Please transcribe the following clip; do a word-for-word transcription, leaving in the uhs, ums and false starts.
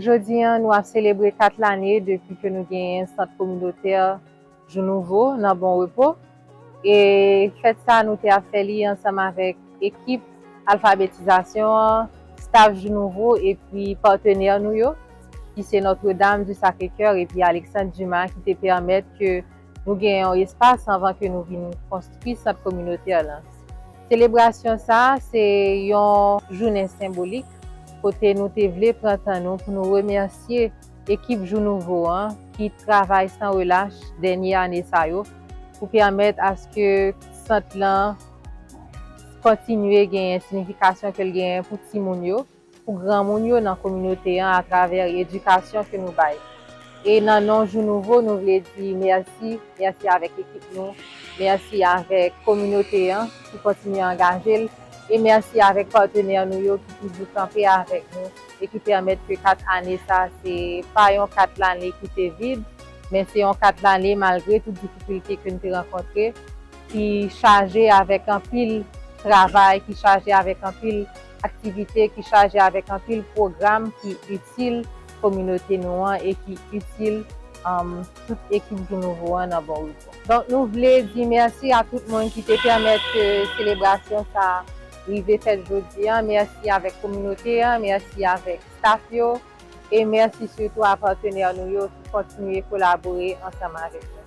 Jodi a, nou ap selebre kat lane depi ke nou genyen sant kominotè Jou Nouvo nan Bon Repo. E fèt sa, nou te ap fè li ansanm avèk ekip alfabetizasyon an, staf Jou Nouvo epi patnè nou yo, ki se Notre Dame du Sacré-Cœur epi Alexandre Dumas, ki te pèmèt ke nou gen yon espas anvan ke nou vin konstwi sant kominotè lan. Selebrasyon sa a se yon jounen senbolik kote nou te vle pran tan nou pou nou remèsye ekip Jou Nouvo an ki travay san relach dènye ane sa yo pou pèmèt aske sant lan kontinye genyen siyifikasyon ke l genyen pou timoun yo, pou granmoun yo nan kominote an atravè edikasyon ke nou bay. E nan non Jou Nouvo, nou vle di mèsi, mèsi avèk ekip nou, mèsi avèk kominote an ki kontinye angaje l, e mèsi avèk patnè nou yo ki toujou kanpe avèk nou e ki pèmèt ke kat ane sa se pa yon kat lane ki te vid, men se yon kat lane malgre tout difikilte ke n te rankontre, ki chaje avèk anpil travay, ki chaje avèk anpil aktivite, ki chaje avèk anpil pwogram ki itil kominote nou an e ki itil um, tout ekip Jou Nouvo an nan Bon Repo. Donk, nou vle di mèsi a tout moun ki te pèmèt ke selebrasyon sa rive fèt jodi an. Mèsi avèk kominote an, mèsi avèk staf yo, e mèsi sitou a patnè nou yo ki kontinye kolabore ansanm avèk nou.